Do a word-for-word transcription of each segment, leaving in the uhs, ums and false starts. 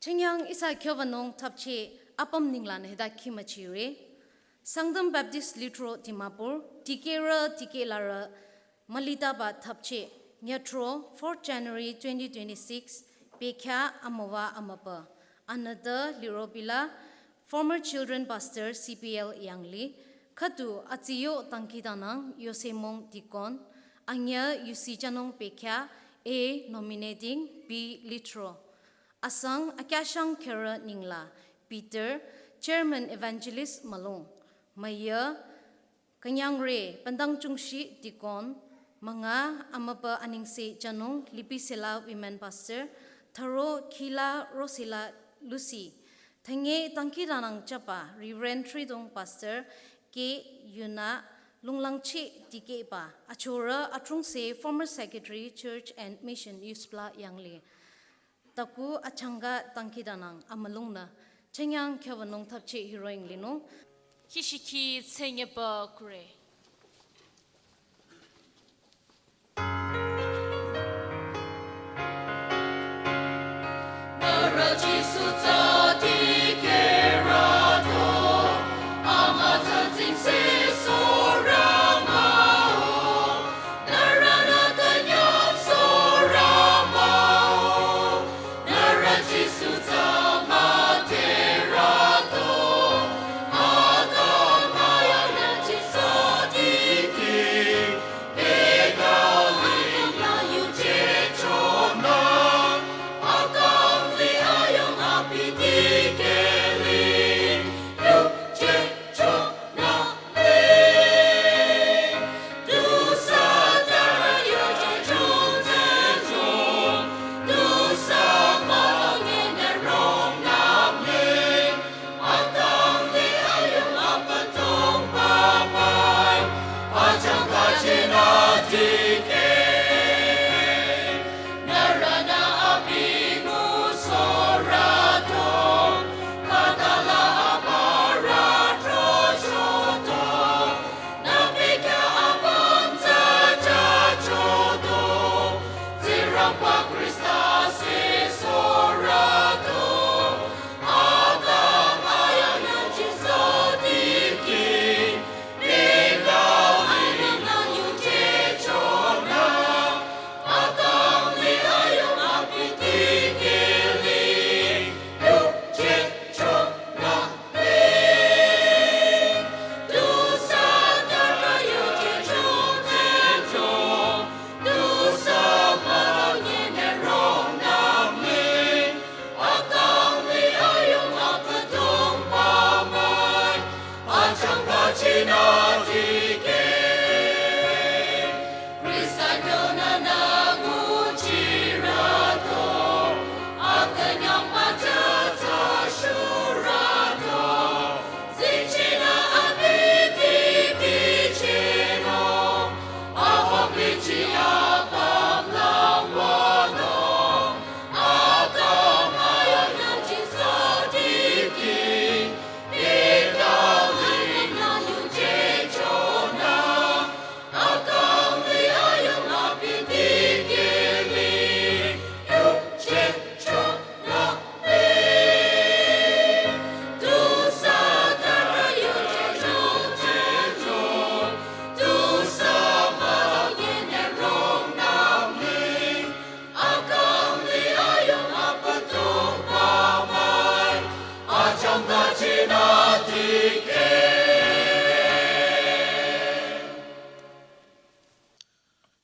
Chenyang ihsa kyobanung thapche apüm ninglan heda khimachire. Sangtam Baptist Lithro Dimapur, dikehrü dikehlarü mülitaba thapche, nyatro fourth January twenty twenty-six, bekhyah amüwa amübü. Anüdü lirobila, former children pastor C P L Yangli, khüdu atsiyo dangkhidangnang Yosemong Deacon, anyüh yusi jünung bekhyah, A nominating, B lithro. Asang akyashang kherü nengla, Peter, chairman evangelist mülung. Müyü, künyangre, bendang chungshi deacon, münga amübü anengse jünung Lipisela women pastor, thüro khila Rosela Lucy. Thünye dangkhidangnang jüba Reverend Thridong pastor, K Yuna, lunglangchi dikehba, achorü atrungse former secretary church and mission Yuspla Yangli. Taku achangka dangkhidangnang amülungnü, chenyang kyobanung thapche hiroing linung. Kishiki tsenyeba kure.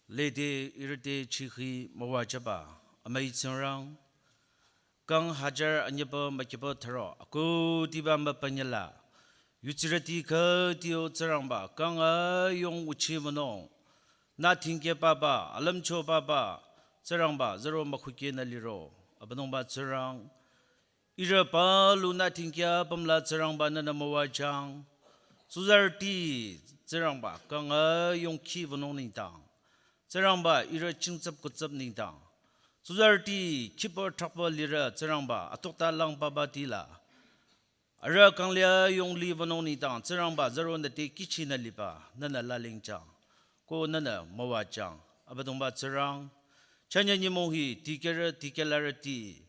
Lede irüte chihi müwajüba, amüi Tsingrang, kang hajar anyüba mükiba tharo, akhudiba müpanyala, yutsirüti khütio Tsingrangba, kang ayong uchi münung, nü thingke papa, alümcho papa, Tsingrangba, zero mükhukeh nü liro, Abüdongba Tsingrang, ihrü palu nü thingke apümla Tsingrangba nünü müwajüng. Tsuzarüti Tsingrangba kang ayong khi wünung nengdang, Tsingrangba ihrü chingtsap kutsap nengdang, tsuzarüti khipü thrapü lirü Tsingrangba atokta lang papa tila, arüh kang lia yong li wünung nengdang Tsingrangba zero nü te kihchinü liba nünü lalingjüng, ko nünü müwajüng. Abüdongba Tsingrang, chanyü nyümong hi dikehrü dikehlarüti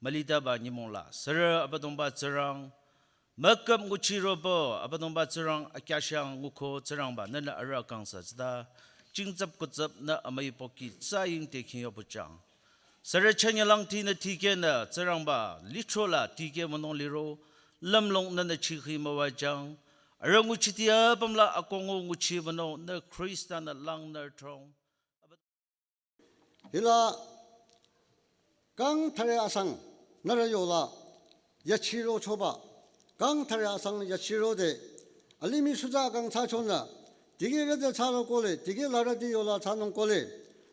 Mülitaba nyümong la sürü Abüdongba Tsingrang, müküp nguchiroba Abüdongba Tsingrang, akyahshang nguko Tsingrangba, nünü arüh kangsa tsüta jingtsap kutsap nü amüi pohki tsa ying te khingyo püjang. Sürü chanyalangtinü tikehnü Tsingrangba lithro la tikeh münung liro, lümlong nünü chikhi müwajang. Arüh nguchiti apüm la akongo nguchi wünung nü Khrista-nü langnürthong. Hila kang thare asang nührü yola yachiro choba. Kang thare asang yachirode, alimih shuja kang thsachonü, dikehrüde thsaro kohle, dikehlarüti yola thsanung kohle,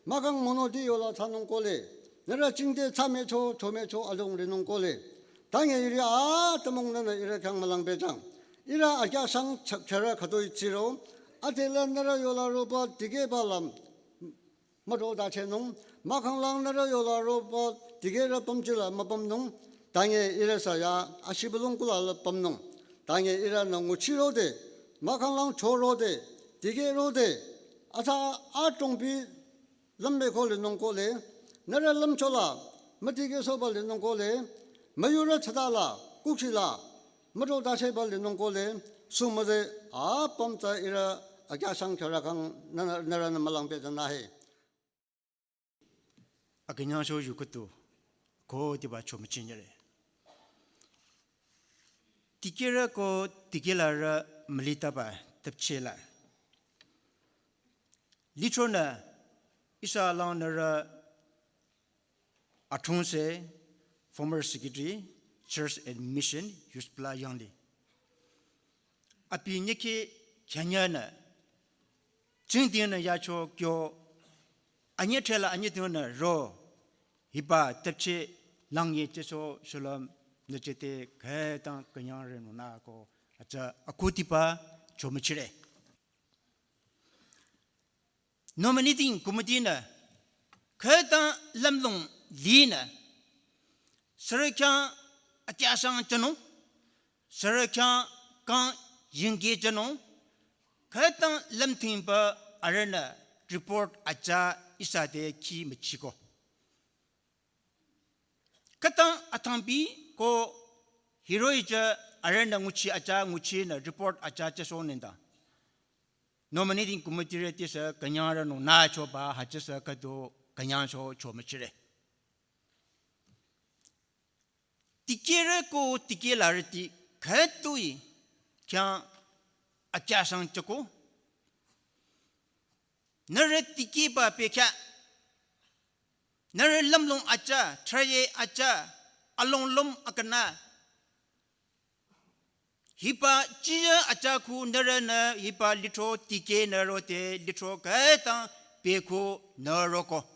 mükang monoti yola thsanung kohle, nührü jingte thsamecho, chomecho alung linung kohle. Tange hiri atümung nünü ihrü khyang mülang pehjang. Ihrü akyahshang chap-, chara khütoi tsiro, adela nührü yola roba dikehba la müro dachehnung, mükanglang nührü yola roba dikehrü pümji la müpümnung, tange ihrü saya ashibülung kula la pümnung. Tange ihrünü nguchirode, mükanglang chorode, dikehrode, atsa adrongbi lümbe ko linung kohle, nührü lümcho la mütikehsohba linung kohle, müyurü thsata la, kukhi la, müro dachehba linung kohle, sumüde apüm tsü ihrü akyahshang chara kang nü-, nührünü mülang pehjang nahe. Akünyangsho yu khüdu, ko diba chomüchinyere. Dikehrü ko dikehlarü mülitaba tüpchela. Lithronü ihsa langnürü Athongse, former secretary, Church and Mission, Yusupla Yangli. Abi nyükhi kyanyanü, jingdingnü yacho kyo, anyethela anyedingnü ro, hiba tüpche langye cheso shalom, nüchete khütang künyangre nunü ko, atsa akhudiba chomüchire. Nominating committee-nü khütang lümlong linü, sürü khyang akyahshang jünung, sürü khyang kang yingke jünung, khütang lümthingba arühnü report atsa ihsa te khi müchiko. Khütang athangbi ko hiroh-i tsü arühnü nguchi atsa nguchinü report atsa cheso nengdang, nominating committee-rüti sü künyangrü nunü choba hütsüsü khüdu künyangsho chomüchire. Dikehrü ko dikehlarüti khütoi khyang akyahshang jüko. Nührü dikehba bekhyah, nührü lümlong atsa, thraye atsa, alonglüm akünü, hiba jiyü atsa khu nührünü hiba lithro dikehnü rode lithro khütang bekhu nü roko.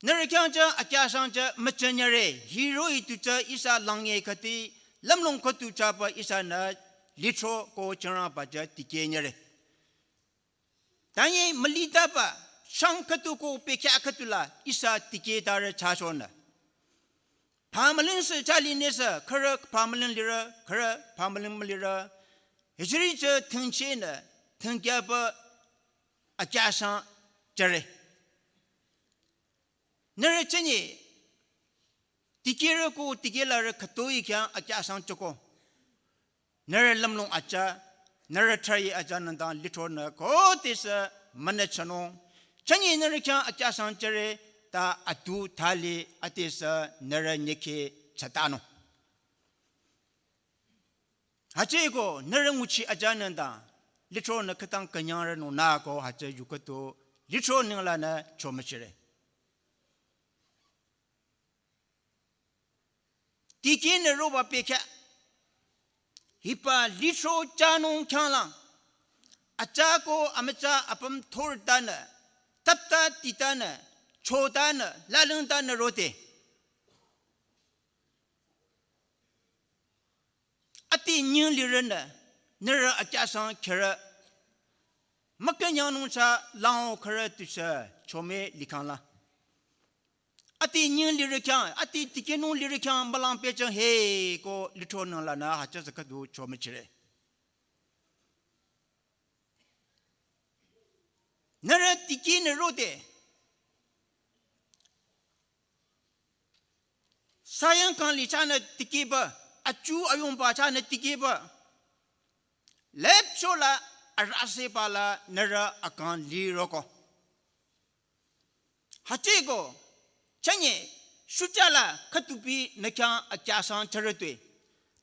Nührü khyang tsü akyahshang tsü müchanyare, hiroh-i tu tsü ihsa langye khüti, lümlong khüdu thsaba ihsanü lithro ko Tsingrangba tsü dikehnyare. Tanyi mülitaba shang khüdu ko bekhyah khüdu la ihsa dikehtarü thsachonü, phamüling sü thali nesü, khürü phamüling lirü, khürü phamüling mülirü, hijiri tsü thingchenü, thingkyaba akyahshang jüre. Nührü tsünyi dikehrü ko dikehlarü khütoi khyang akyahshang jüko. Nührü lümlong atsa, nührü thraye atsa nengdang lithronü khodesü münüchanung. Tsünyi nührü khyang akyahshang jüre, ta adu thali adesü nührü nyükhi thsatanung. Hütsüeko nührü nguchi atsa nengdang lithronü khütang künyangrü nunü ko hütsü yu khüdu lithro nenglanü chomüchire. Dikehnü roba bekhyah, hiba lithro thsanung khyanglang, atsa ko amütsa apüm thortanü, tapta titanü, chotanü, lalingtanü rode, ati nying lirünü, nührü akyahshang kherü, mükünyangnung thsa lango khürü tusü chome likhangla, ati nying lirü khyang, ati dikehnung lirü khyang mülang pehjang he ko lithro nenglanü hütsüsü khüdu chomüchire. Nührü dikehnü rode, Zion kang li chahnü tikehba, achu ayongba chahnü tikehba, lüpchola arüseba la nührü akang liroko. Hütsüeko, chünye, shutsa la khütupi nü khyang akyahshang chürütoi.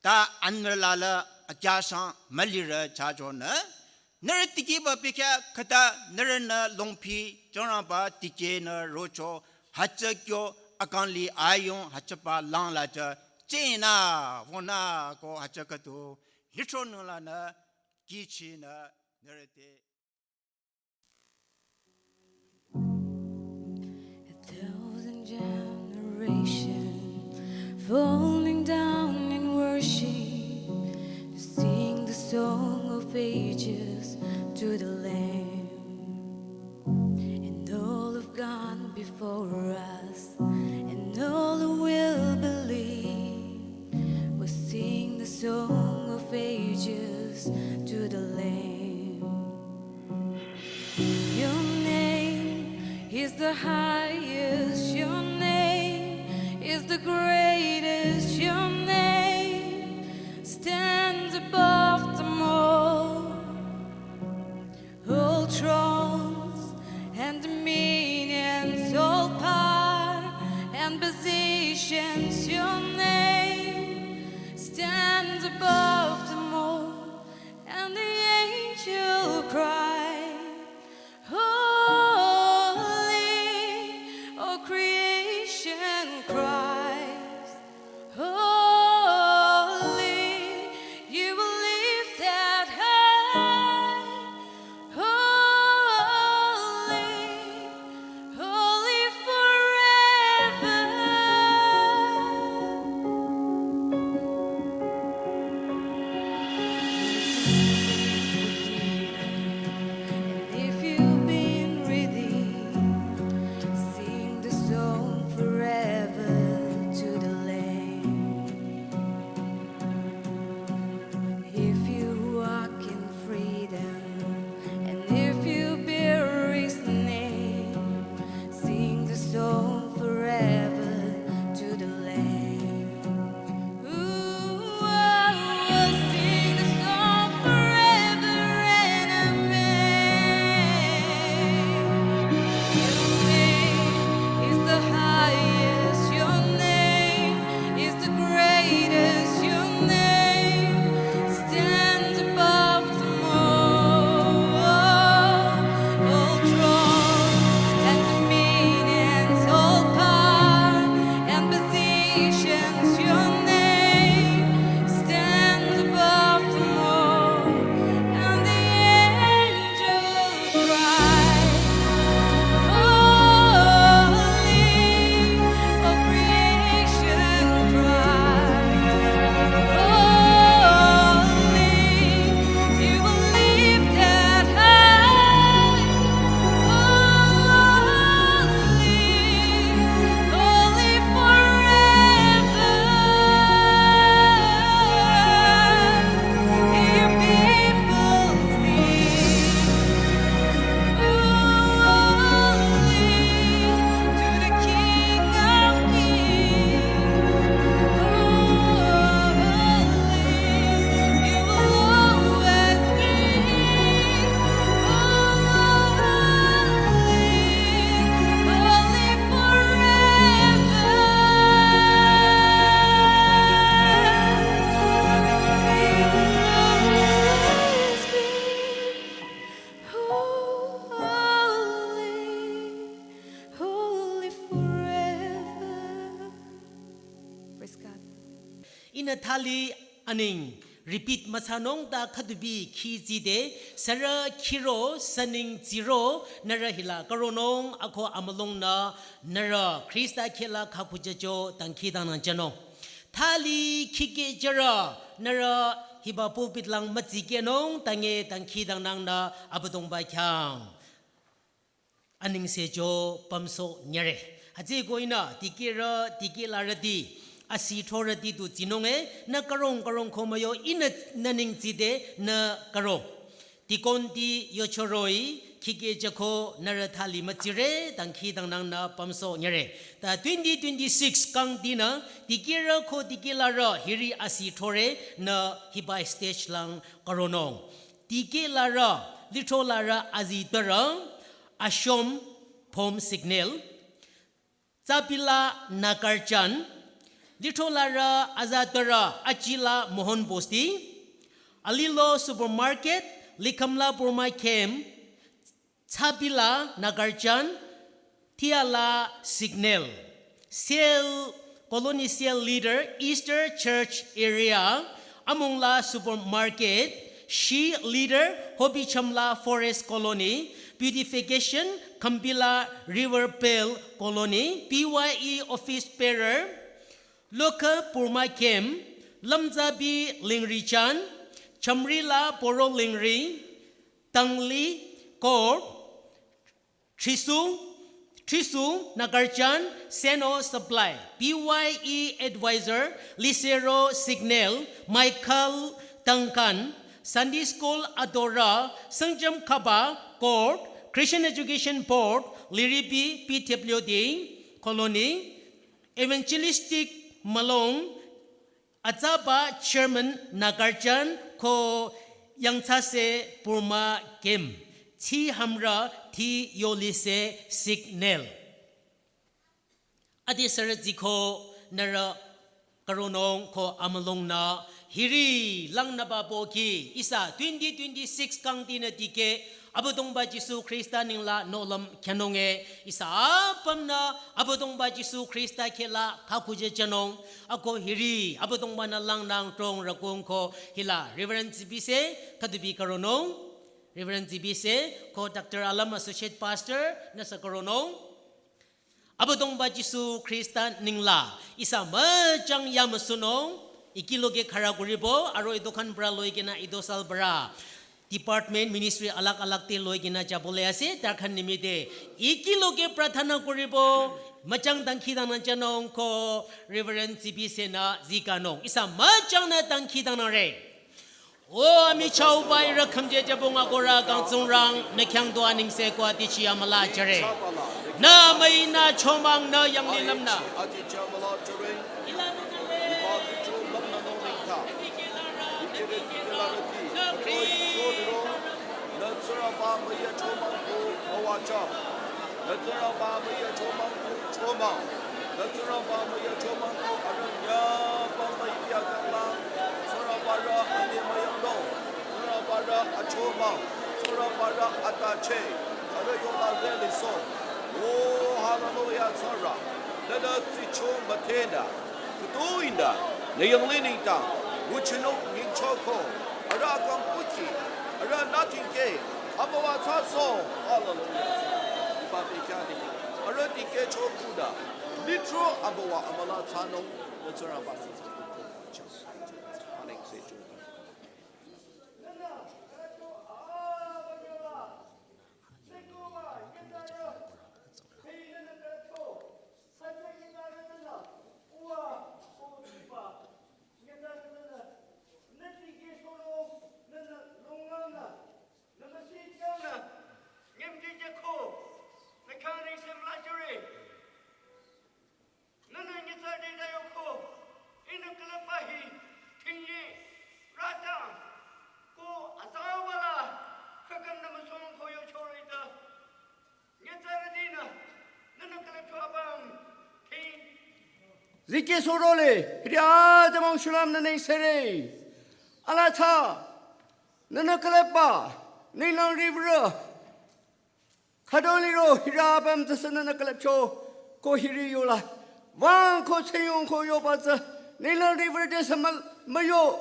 Ta anbü la la akyahshang mülirü chachonü, nührü tikehba bekhyah khüta nührünü longphi Tsingrangba tikehnü rocho, hütsü kyo akang li ayong hütsüba langla tsü tsünü, wünü ko hütsü khüdu, lithronung lanü, kihchinü, nührü te A thousand generations falling down in worship to sing the song of ages to the Lamb. And all who've gone before us, and all who will believe, will sing the song of ages to the Lamb. Your name is the highest, your name is the greatest, your name stands above them all. All thrones and dominions, all power and positions, your name stands above them all. And the angel cry, holy, all creation cries, holy, you were lifted high, holy, holy forever. And if you've been redeemed, sing the song forever to the Lamb. If you walk in freedom, and if you bear his name, sing the song forever to the Lamb. Ooh, oh, we'll sing the song forever and amen. Your name is the highest, your name is the greatest, your name stands above them all. All thrones and dominions, all power and positions, your name stands above them all. And the angels cry, holy, all creation cries, holy, you were lifted high, holy, holy forever. Hear your people sing. Holy to the King of Kings. Holy, you will always be. Holy, holy forever. You will always be. Holy, holy forever. Praise God. Ihnü thali aning repeat müthsanung ta khüdubi khi tside, sürü khiro, sünung tsiro, nührü hila karonung, ako amülungnü, nührü Khrista khehla khakhujacho, dangkhidangnang jünung. Thali khikeh jürü, nührü hiba pulpit lang mütsikehnung, tange dangkhidangnangnü Abüdongba khyang anengsecho pümsoh nyüre. Hütsüeko ihnü dikehrü, dikehlarüti, asi throrüti tu tsinunge, nü karong karong ko müyo ihnü nü neng tside nü karong. Deaconti yochoroh-i, khikhe jüko nührü thali mütsire, dangkhidangnangnü pümsoh nyüre. Ta twenty twenty-six kangdinü, dikehrü ko dikehlarü hiri asi thore nü hiba stage lang karonung. Dikehlarü, lithrolarü azitpürü, Ashom Phom Signal, Tsapila Nagarjan, lithrolarü azatpürü Achila Mohon Bosti, Alilo Supermarket, Likamla Burma Camp, Tsapila Nagarjan, Tiala Signal, Cell, Colony Cell Leader, Easter Church Area, Amongla Supermarket, She Leader, Hobichamla Forest Colony, Beautification, Kambila River Bell Colony, B Y E Office Bearer, Local Burma Camp, Lamzabi Lingri Chan, Chamrila Poro Lingri, Tangli Court, Trisu, Trisu Nagarjan, Seno Supply, B Y E Advisor, Lisero Signal, Michael Duncan, Sunday School Adora, Sangjam Kaba Court, Christian Education Board, Liribi P W D Colony, Evangelistic Malong, Atsaba Chairman Nagarjan ko Yangthsase Burma Camp, Tsi Hamra Thi Yolise Signal. Ade sürü ziko nührü karonung ko amülungnü hiri langnüba pohki ihsa twenty twenty-six kangdinü dikeh Abüdongba Jisu Khrista nengla nohlüm khyünung e ihsa apümnü Abüdongba Jisu Khrista khehla khakujü jünung ako hiri Abüdongbanü langnang trong rükung ko hila Reverend Zibise khüdubi karonung. Reverend Zibise ko Doctor Alam Associate Pastor nüsü karonung. Abüdongba Jisu Khrista nengla ihsa müchang yamüsunung, ikilo ke khara koribo, aro idokhan pra loikinü idosal pra department ministry alag alag te loikinü jabole ase, tarkhan nimite ikilo ke prarthana koribo, müchang dangkhidangnang jünung ko Reverend Zibise nü zikanung, ihsa müchangnü dangkhidangnangre. O ami chauba ihrü khümje jübong akohrü kang Tsingrang nü khyang dua nengse ko atichi amüla jüre. Nü müinü chomang nü yanglilümnü. Nü Tsingrangba müya chomang ko müwajüng. Nü Tsingrangba müya chomang ko chomang. Nü Tsingrangba müya chomang ko arüh ya bang müiya kanglang. Tsingrangba rü ani müyangdong. Tsingrangba rü achomang. Tsingrangba rü atache. Arüh yola rülisoh. O hallelujah Tsingrang. Nünü tsichong mütenü. Khütoh-i nü, nü yanglih nengdang, nguchinung nyingchoko, arüh akang kuchi, arühnü tikeh, amüwa thsasoh, hallelujah. Iba bekhyah nengdang, arüh tikehcho kuda, lithro amüwa amüla thsanung, nü Tsingrangba sü. Nünü nyitsarüti ta yoko, ihnü külüpba hi, tingi, rata, ko atsauba la, khakang nü müsong ko yochore ta. Nyitsarütinü, nünü külüpcho apüm, ting. Zikeh sorole, hiri atümung shulüm nü nengsere. Alaa tsa, nünü külüpba, ninglang riwürü. Khütoi liro hiri apüm tsüsü nünü külüpcho ko hiri yola. Wüng ko tsüyong ko yoba tsü ninglang riwürü tesü mü-, müyo.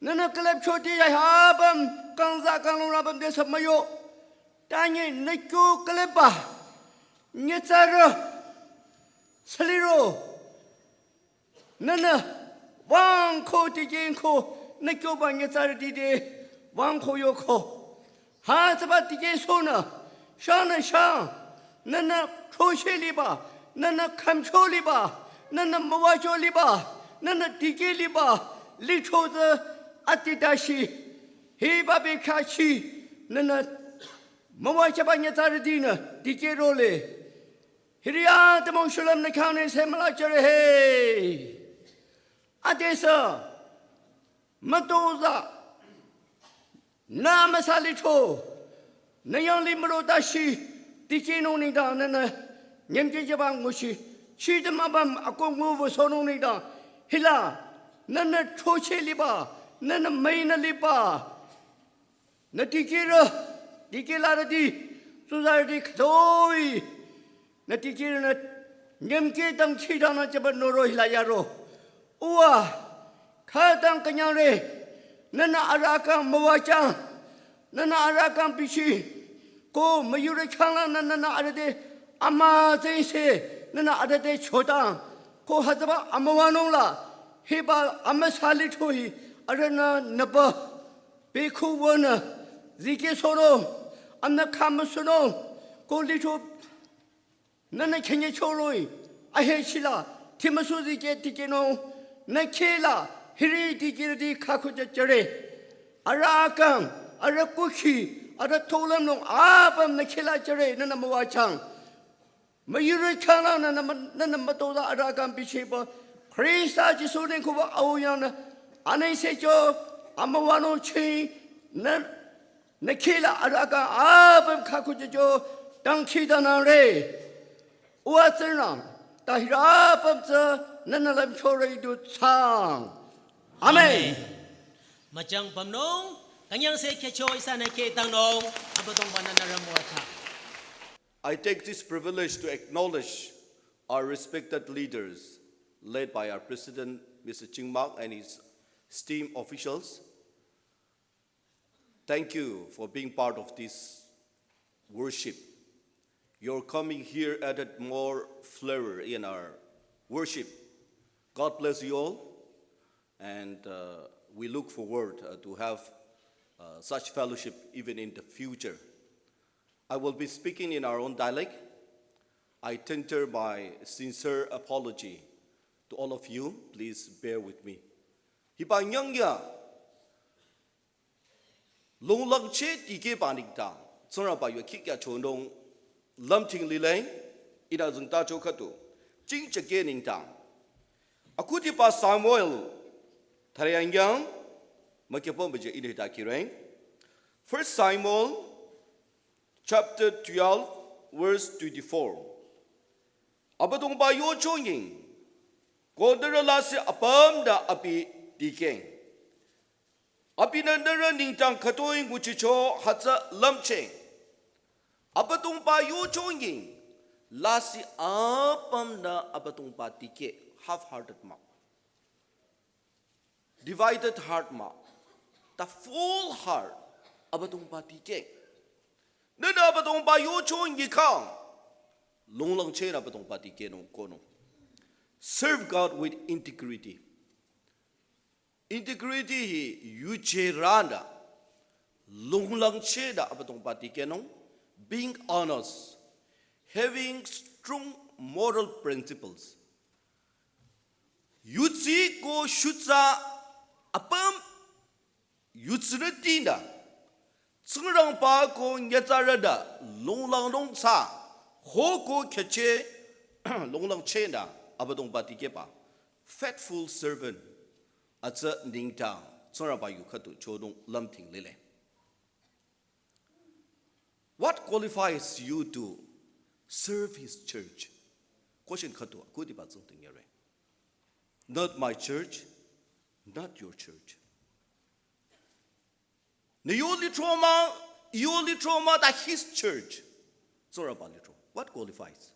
Nünü külüpchoti ya apüm kangza kanglungrü apüm tesü müyo. Tanyi nü kyo külüpba. Nyitsarü. Süliro. Nünü, wüng ko tikeh ko, nü kyoba nyitsarüti te, wüng ko yoko. Hütsüba tikehsohnü, shanü sha, nünü throcheh liba, nünü khümcho liba, nünü müwacho liba, nünü tikeh liba, lithro tsü atidashi, hiba bekhyahchi, nünü Müwajüba nyitsarütinü dikehrole. Hiri atümung shulüm nü khyang nengse müla jüre he. Adesü mütozah nü amüsa licho, nü yanglih müro tashi, dikehnung nengdang nünü nyümkehjüba nguchi, chidüm apüm akoh ngu wüsohnung nengdang, hila nünü throcheh liba, nünü müinü liba, nü dikehrü, dikehlarüti, tsuzarüti khütoi, nü dikehrünü nyümkeh dangkhidangnang jüba noro hila yaro. Uwa, khütang künyangre, nünü arüh akang müwajüng, nünü arüh akang bichi, ko müyurü khyanglangnü nünü arüh te amütsingse, nünü arüh te chodang, ko hütsüba amüwanung la, hiba amüsa licho hi, arühnü nüba, bekhu wünü, zikehsohnung, amünü khamüsunung, ko licho nünü khenye choroh-i, ahechi la, thimüsu zikeh dikehnung, nü kheh la, hiri dikehrüti khakhu jüjüre. Arüh akang, arüh kukhi, arüh tholümnung, apüm nü kheh la jüre, nünü müwajüng. Müyurü khyanglangnü nü mü-, nünü mütozah arüh akang bichiba, Khrista Jisu neng kuba au yangnü, anengse jo, amüwanung ching, nü nü kheh la arüh akang apüm khakhu jüjo dangkhidangnangre. Uwa Tsingrang, ta hiri apüm tsü nünü lümchore du thsaang. Amen. Müjang pümnung, künyangse khyücho ihsanü khehtangnung, Abüdongba-nü nührü müwajüng. I take this privilege to acknowledge our respected leaders, led by our President, Mister Chingmak, and his esteemed officials. Thank you for being part of this worship. Your coming here added more flavor in our worship. God bless you all, and, uh, we look forward, uh, to have, uh, such fellowship even in the future. I will be speaking in our own dialect. I tender my sincere apology to all of you. Please bear with me. Hiba nyangya longlangcheh dikehba nengdang, Tsingrangba yu khikya chonung lümdhing lile, ihnü zingtacho khüdu, jingchakeh nengdang. Akhudiba Samuel, thariangyang, mükyüpüm baje ihnü hita kireng. First Samuel, chapter twelve, verse twenty-four. Abüdongba yocho nying, ko nührü lasih apümnü abi dikeh. Abinü nührü nengdang khütoi nguchicho hütsü lümcheh. Abüdongba yocho nying, lasih apümnü Abüdongba dikeh, half-hearted mah. Divided heart mah. The full heart, Abüdongba dikeh. Nühnü Abüdongba yocho nyikhang, longlangchehnü Abüdongba dikehnung konung. Serve God with integrity. Integrity hi yuje ranü, longlangchehnü Abüdongba dikehnung, being honest, having strong moral principles. Yutsi ko shutsa apüm yutsirütinü, Tsingrangba ko nyitsarünü longlangnung tsü, hoko khyücheh longlangchehnü Abüdongba dikehba, faithful servant, hütsü nengdang Tsingrangba yu khüdu chonung lümdhing lile. What qualifies you to serve his church? Question khüdu, akhudiba tsingdhing yare. Not my church, not your church. Nü yo lithro mah, yo lithro mah, the his church. Tsingrangba lithro. What qualifies?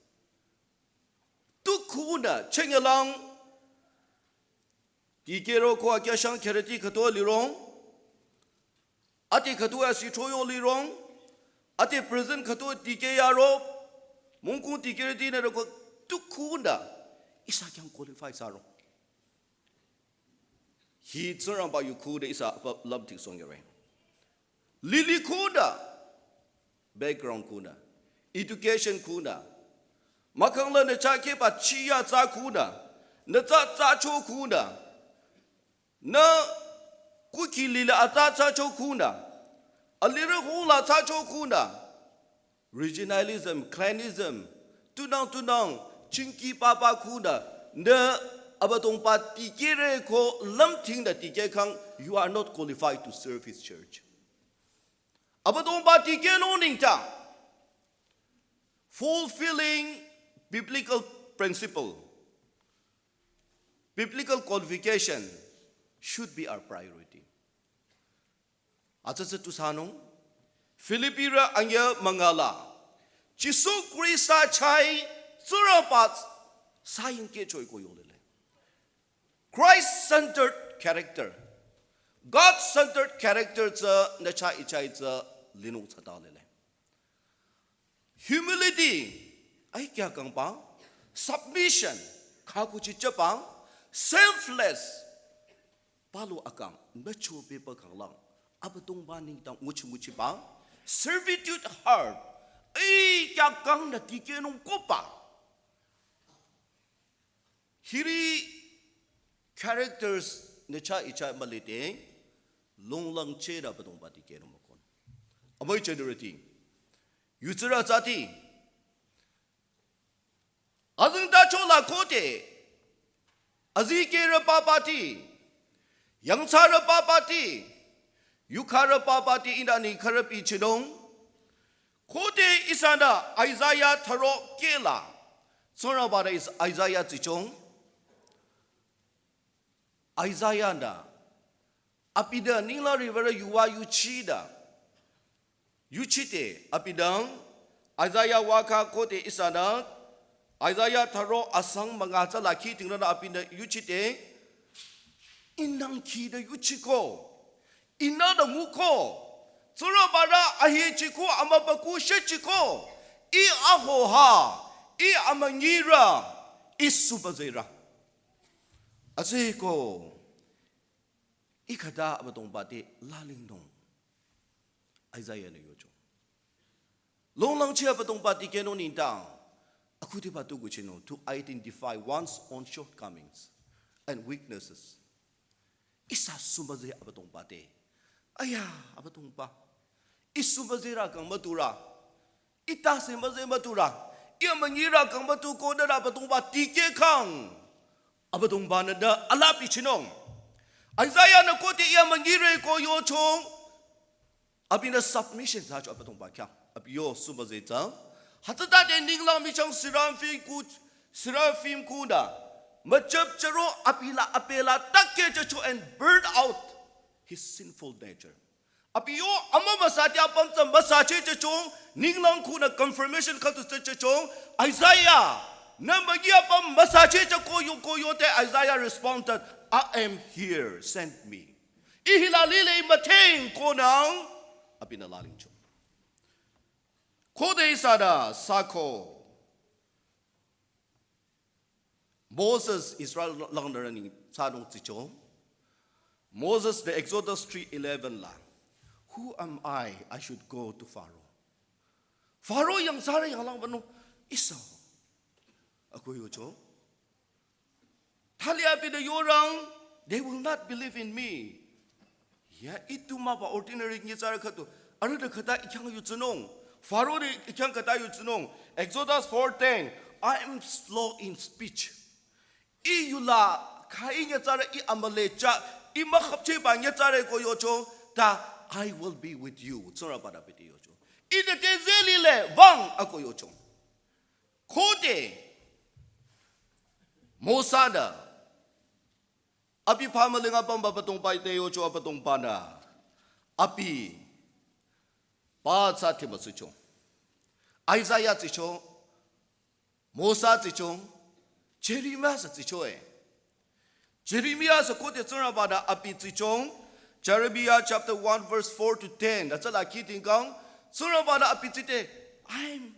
Tu khunü, chengelang, dikehro ko akyashang khereti khüdu lirong. Ati khüdu asi throyo lirong. Ati present khüdu dikeh yaro. Mungkung dikehrütinü roko tu khunü. Ihsa khyang qualify thsarong. Hi Tsingrangba yu khunü ihsa apüm lümdhing song yare. Lili khunü, background khunü, education khunü, mahkhang la nü chakehba chiya tsü khunü, nü tsü tsücho khunü, nü kukhi lila atsa tsücho khunü, alirü hula tsücho khunü, Regionalism, clanism, tunang tunang, chingki papa khunü, nü Abüdongba tikehre ko lümthing nü tikehkhang, you are not qualified to serve his church. Abüdongba tikehnung nengdang, fulfilling biblical principle, biblical qualification should be our priority. Atsatsa tu sanung, Filipirü anyüh münga la, Jisu Khrista chah-i Tsingrangba saying kehcho-i ko yolile. Christ-centered character, God-centered character tsü nü chah-i chah-i tsü linung thsata lile. Humility, ai kya kangba, submission, khakuchi chaba, selfless, palu akang, nü cho pepa kanglang, Abüdongba nengdang nguchi nguchiba, servitude heart, ai kya kang nü tikehnung koba. Hiri characters nü chah-i chah-i mülide, longlangcheh nü Abüdongba tikehnung mükon. Amüi generation, yutsirü tsati, azengtacho la khode, azikehrü papati, yangthsarü papati, yukharü papati ihnü ni khürü bichinung. Khode ihsanü Isaiah thüro kehla, Tsingrangba-nü Is-, Isaiah tsichong. Isaiah-nü, abinü ninglang riwürü yuva yuchide, yuchide, abinü, Isaiah waka khode ihsanü, Isaiah thüro asang münga tsü la khiting lanü abinü yuchide, ihnü khide yuchiko, ihnü nü nguko, Tsingrangba-nü ahechi ko, amübükuh shechiko, ih ahoha, ih amünyirü, ih sumüzerü. Atsüko, ih khüta Abüdongba te lalingnung. Isaiah-nü yocho. Longlangcheh Abüdongba tikehnung nengdang, akhudiba tu nguchinung, to identify one's own shortcomings and weaknesses. Ihsa sumüze Abüdongba te. Aya, Abüdongba. Ih sumüzerü kang müturü. Ih tase müze müturü. Ih amünyirü kang mütuko nü Abüdongba tikehkhang, Abüdongba-nü nü alaa bichinung. Isaiah-nü khode ih amünyire ko yochong, abinü submission thsacho Abüdongba khyang. Abi yo sumüze tsü. Hütsütade ninglang michang seraphim ku, seraphim kunü, müchap charo abi la, abi la takehchehcho and burn out his sinful nature. Abi yo amümüsati apüm tsü müsachehchehcho, ninglang kunü confirmation khüdu tsüchehcho, Isaiah, nü mügi apüm müsachehcheh ko yo ko yote Isaiah responded, "I am here, send me." Ih hila lile, ih mütheng konang, abinü lalingcho. Khode ihsanü sako. Moses Israel langnürü neng thsanung tsicho. Moses-nü Exodus three eleven la, "Who am I, I should go to Pharaoh?" Pharaoh yangthsarü yanglang banung ihsa. Ako yocho. Thali abinü yorang, "They will not believe in me." Ya, ih tu mah ba ordinary nyitsarü khüdu. Arüh de khüta ih khyang yutsinung. Pharaoh de ih khyang khüta yutsinung. Exodus four ten, "I am slow in speech." Ih yula kha ih nyitsarü ih amüle cha, ih mükhapchehba nyitsarü ko yocho, ta, "I will be with you." Tsingrangba-nü abi te yocho. Ih de te zelile wüng ako yocho. Khode Mosa-nü abi phamüling apüm Abüdongba te yocho Abüdongba-nü, abi pa tsü thimüsucho. Isaiah tsicho, Mosa tsicho, Jeremiah sü tsicho e. Jeremiah sü khode Tsingrangba-nü abi tsicho, Jeremiah chapter one verse four to ten. That's all I keep in count. Tsingrangba-nü abi tsite, "I'm,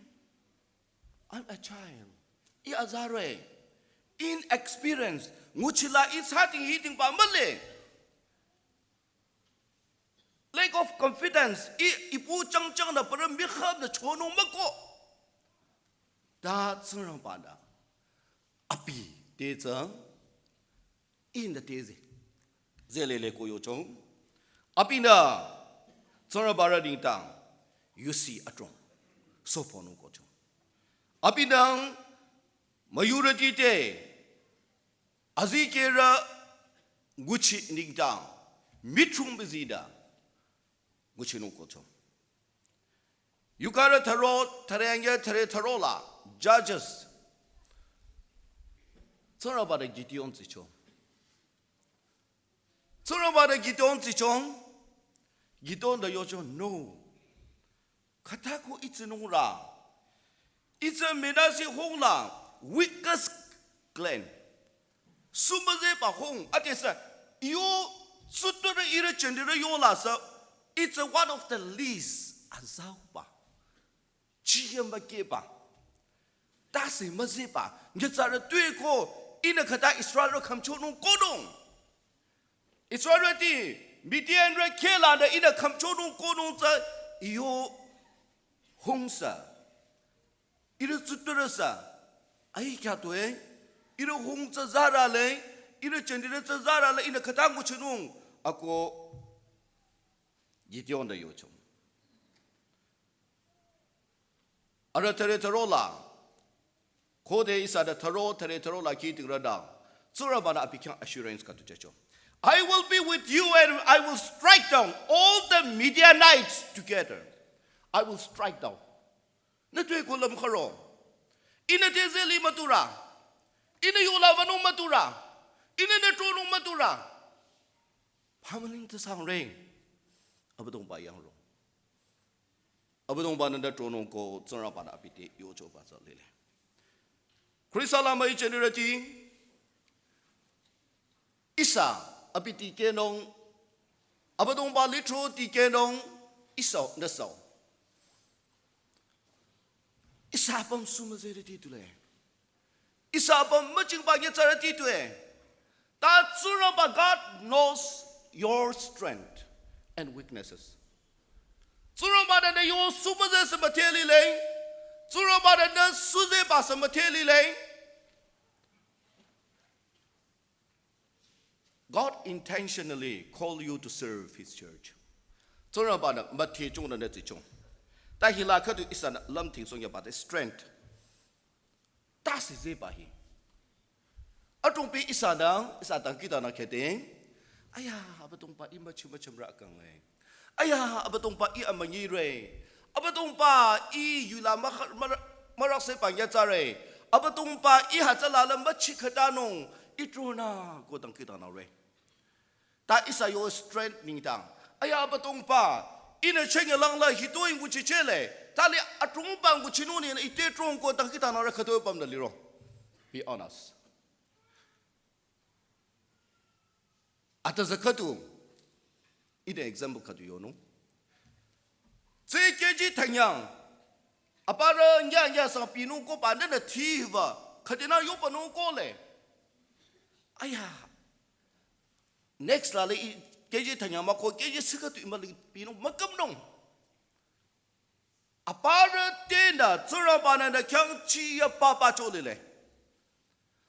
I'm a child." Ih azarü e. Inexperienced. Nguchila ih thsating hitingba mühle. Lack of confidence. Ih, ih pu changchang nü parü mikhap nü chonung müko. Ta Tsingrangba-nü abi te tsü, ih nü te ze, zelile ko yocho. Abinü Tsingrangba-rü nengdang yusi adrong. soponung kocho. Abinü majority te azikehrü nguchi nengdang michung bizida nguchinung kocho. Yukarü tharo, thare angya thare tharo la, Judges. Tsingrangba-nü Gideon tsicho. Tsingrangba-nü Gideon tsicho. Gideon-nü yocho, no. Khüta ko itsinung ra. Itse Manasseh hung la weakest clan. Sumüzeba hung, atesa, iyo, suturü ihrü chendirü yola sa, it's a one of the least azauba. Chiya makeba. Tase müzeba, nyitsarü tue ko, ihnü khüta Israelrü khümchonung konung. Israelrüti, Midianrü khehlanü ihnü khümchonung konung tsü, iyo, hung sa. Ihrü tsuturü sa, ai kya tue, ihrü hung tsü zarale, ihrü chendirü tsü zarale, ihnü khüta nguchinung, ako Gideon-nü yocho. Arüh thare tharo la, khode ihsanü tharo, thare tharo la kihtingrünü, Tsingrangba-nü abi khyang assurance khüdu jücho. I will be with you and I will strike down all the Midianites together. I will strike down. Nü tue ko lümkharo. Ihnü te zeli müturü. Ihnü yola wünung müturü. Ihnü nü tronung müturü. Phamüling tsü sangreng. Abüdongba yangro. Abüdongba-nü nü tronung ko Tsingrangba-nü abi te yochoba tsü lile. Khrista la müi chendirüti. Ihsa abi tikehnung, Abüdongba lithro tikehnung, ihsa nüsao. Ihsa apüm sumüzerüti tule. Ihsa apüm müchingba nyitsarüti tue. Ta Tsingrangba God knows your strength and weaknesses. Tsingrangba-nü nü yo sumüze sü müdhe lile. Tsingrangba-nü nü suzeba sü müdhe lile. God intentionally call you to serve his church. Tsingrangba-nü müdhe chongnü nü tsicho. Ta hila khüdu ihsanü lümthing song yaba te strength. Tase zeba hi. Atungpi ihsanü, ihsa dangkhidangnang khede. Aya, Abüdongba ih müchi müchimrü kangle. Aya, Abüdongba ih amünyire. Abüdongba ih yula mah-, mah-, mürakseba nyitsare. Abüdongba ih hütsüla la müchi khütanung. Ih tronü ko dangkhidangnangre. Ta ihsa yo strength nengdang. Aya Abüdongba, ihnü chenge langla hitoi nguchichele. Tali atungba nguchinung ni ite trong ko dangkhidangnangrü khütoi pümnü liro. Be honest. Ata za khüdu. Ihnü example khüdu yonung. Tsü keji thanyang. Aparü nya nya sang pinung ko pa nünü thiva. Khüdinü yopanung kole. Aya. Next la le ih keji thanyang mah ko keji sika tu imali pinung mükümnung. Aparü tenü Tsingrangba-nü nü khyang chiya papa cholile.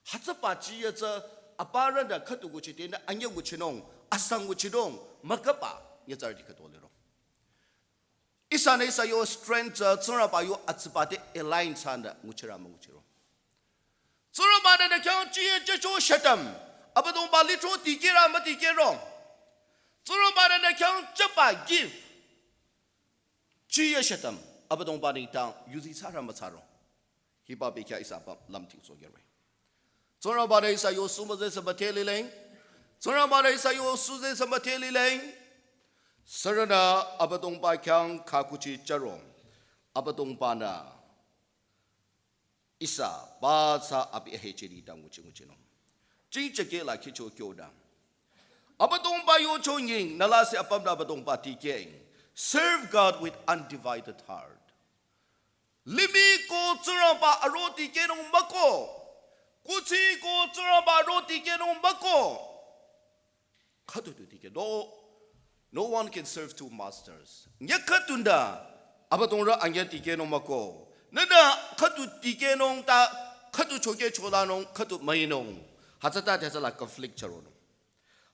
Hütsüba chiya tsü aparünü khüdu nguchi tenü anyü nguchinung, asang nguchinung, müküba nyitsarüti khütoi liro. Ihsanü ihsa yo strength tsü Tsingrangba yo atsüba te align thsanü nguchirü münguchiro. Tsingrangba-nü nü khyang chiye checho shetam. Abüdongba lithro tikehrü mütikehro. Tsingrangba-nü nü khyang chaba gift. Chiye shetam. Abüdongba nengdang yuzi thsarü müthsaro. Hiba bekhyah ihsa apüm lümthing sogerwe. Tsingrangba-nü ihsa yo sumüze sü müdhe lile. Tsingrangba-nü ihsa yo suze sü müdhe lile. Sürünü Abüdongba khyang khakuchi charo. Abüdongba-nü ihsa ba tsü abi ahechi nengdang nguchi nguchinung. Chingchake la khicho kyonü. Abüdongba yocho nying nü lasih apümnü Abüdongba tikeh. Serve God with undivided heart. Limih ko Tsingrangba aro tikehnung müko. Kuthsi ko Tsingrangba aro tikehnung müko. Khüdu tu tikeh. No, no one can serve two masters. Nyü khüdunü Abüdongrü anyü tikehnung müko. Nünü khüdu tikehnung ta khüdu chokeh cholanung khüdu müinung. Hütsüta hütsüla conflict chüronung.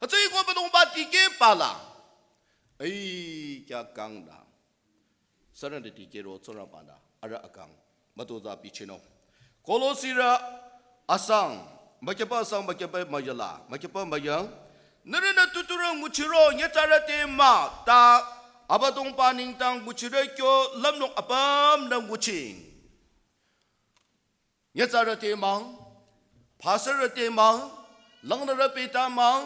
Hütsüeko Abüdongba tikehba la. Ai, kya kangda. Sürünü tikehro Tsingrangba-nü arüh akang mütozah bichinung. Kolosirü asang, mükyüpa asang, mükyüpa müyala, mükyüpa müyang. Nührünü tuturü nguchiro, nyitsarü te mah, ta Abüdongba nengdang nguchirü kyo lümlong apümnü nguching. Nyitsarü te mah, pastorrü te mah, langnürü bete mah,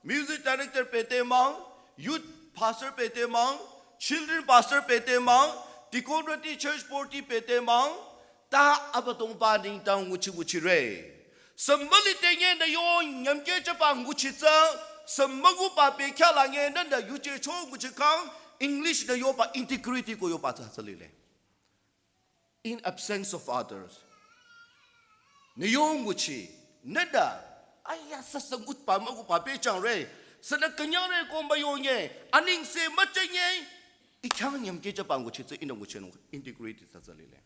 music director bete mah, youth pastor bete mah, children pastor bete mah, deaconrüti church boardti bete mah, ta Abüdongba nengdang nguchi nguchire. Sü müli tenye nü yo nyümkehjüba nguchitsü, sü müguba bekhyah lange nünü yuje cho nguchikhang, English nü yoba integrity ko yoba tsü tsü lile. In absence of others. Nü yo nguchi, nünü, aya sü sü ngutba müguba bechangre, sünü künyangre ko müyonye, anengse müchenye, I khyang nyümkehjüba nguchitsü ihnü nguchinung, integrity tsü tsü lile.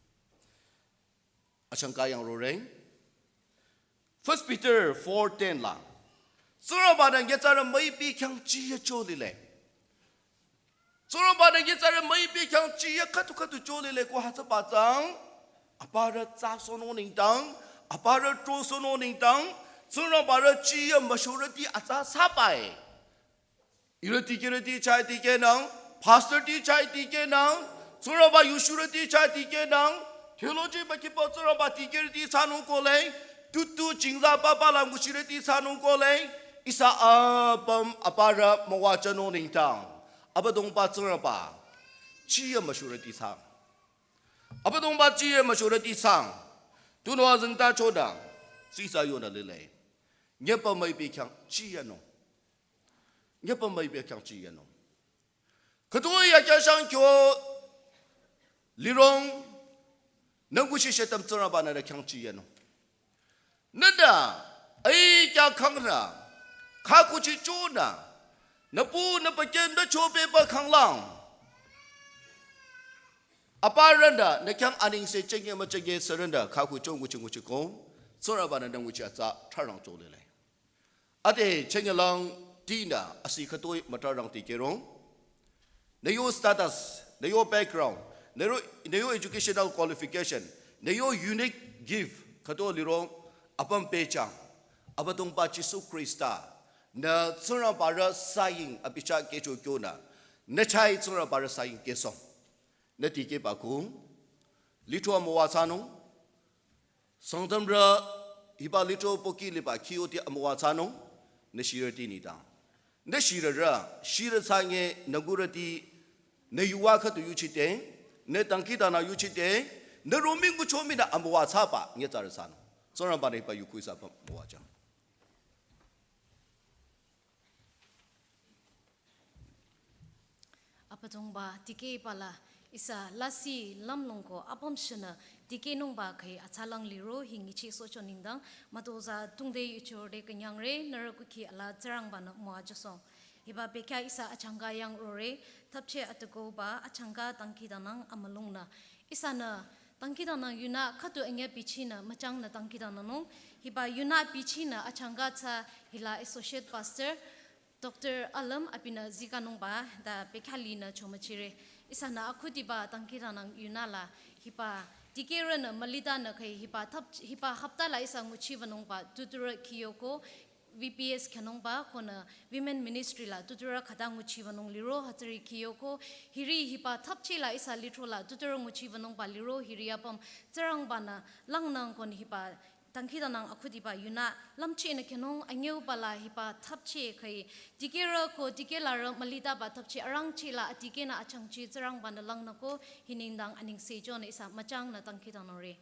Achangka yang rore. First Peter four ten la. Tsingrangba-nü nyitsarü müipi khyang chiye cho lile. Tsingrangba-nü nyitsarü müipi khyang chiye khüdu khüdu cho lile ko hütsüba tsang. Aparü tsü sohnung nengdang, aparü tro sohnung nengdang, Tsingrangba-rü chiye müshurüti atsa sabai. Ihrü dikehrüti chah dikehnang, pastorti chah dikehnang, Tsingrangba yushurüti chah dikehnang, theology mükipa Tsingrangba dikehrüti thsanung kohle, tutu jingza papa la nguchirüti thsanung kohle, ihsa apüm aparü müwajünung nengdang, Abüdongba Tsingrangba, chiye müshurüti thsang. Abüdongba chiye müshurüti thsang, tunüo azengtacho dang, sü ihsa yonü lile. Nyüpa müipi khyang chiyenung. Nyüpa müipi khyang chiyenung. Khütoi ya kya shang kyo lirong nü nguchi shetam Tsingrangba-nü nü khyang chiyenung. Nühnü ai kya khangnü, khakuchi chonü, nü pu nü paken nü chopeba khanglang. Aparünü nü khyang anengse chenye müchenye sürünü khaku cho nguchi nguchikong, Tsingrangba-nü nü nguchi atsa tharang cho lile. Ade chengelangtinü asi khütoi mütarangti kerong. Nü yo status, nü yo background, nü yo, nü yo educational qualification, nü yo unique gift khüto lirong apüm pehchang. Abüdongba Jisu Khrista, nü Tsingrangba-rü saying abi chah kehcho kyonü, nü chah-i Tsingrangba-rü saying kehsong. Nü dikehba kung, lithro amüwa thsanung, Sangtamrü hiba lithro pohki liba khiyoti amüwa thsanung, nü shirüti nengdang. Nü shirürü, shirü thsange nü gurüti, nü yuva khüdu yuchide, nü dangkhidangnang yuchide, nü romih nguchomihnü amüwa thsaba nyitsarü thsanung. Tsingrangba-nü hiba yu khu ihsa apüm müwajüng. Abüdongba dikehba la ihsa lasih lümlong ko apüm shinü dikehnungba khüi atsalang liro hi nyichisohcho nengdang mütozah tungde yuchirode künyangre nührü kukhi ala Tsingrangba-nü müwajüsohng. Hiba bekhyah ihsa achangka yang rore thapcheh atekoba achangka dangkhidangnang amülungnü ihsanü dangkhidangnang yunü khüdu anyüh bichinü müchangnü dangkhidangnangnung. Hiba yunü bichinü achangka tsü hila Associate Pastor Doctor Alem abinü zikanungba ta bekhyah linü chomüchire. Ihsanü akhudiba dangkhidangnang yunü la hiba dikehrünü mülitanü khüi hiba thap, hiba hapta la ihsa nguchiwünungba tuturü khiyoko V P S khyünungba konü Women Ministry la tuturü khüta nguchiwünung liro hütsüri khiyoko hiri hiba thapcheh la ihsa lithro la tuturü nguchiwünungba liro hiri apüm Tsingrangba-nü langnang konü hiba dangkhidangnang akhudiba yunü lümchehnü khyünung anyüuba la hiba thapcheh khüi dikehrü ko dikehlarü mülitaba thapcheh arangcheh la adikehnü achangcheh Tsingrangba-nü langnü ko hi nengdang anengse chonü ihsa müchangnü dangkhidangnangre.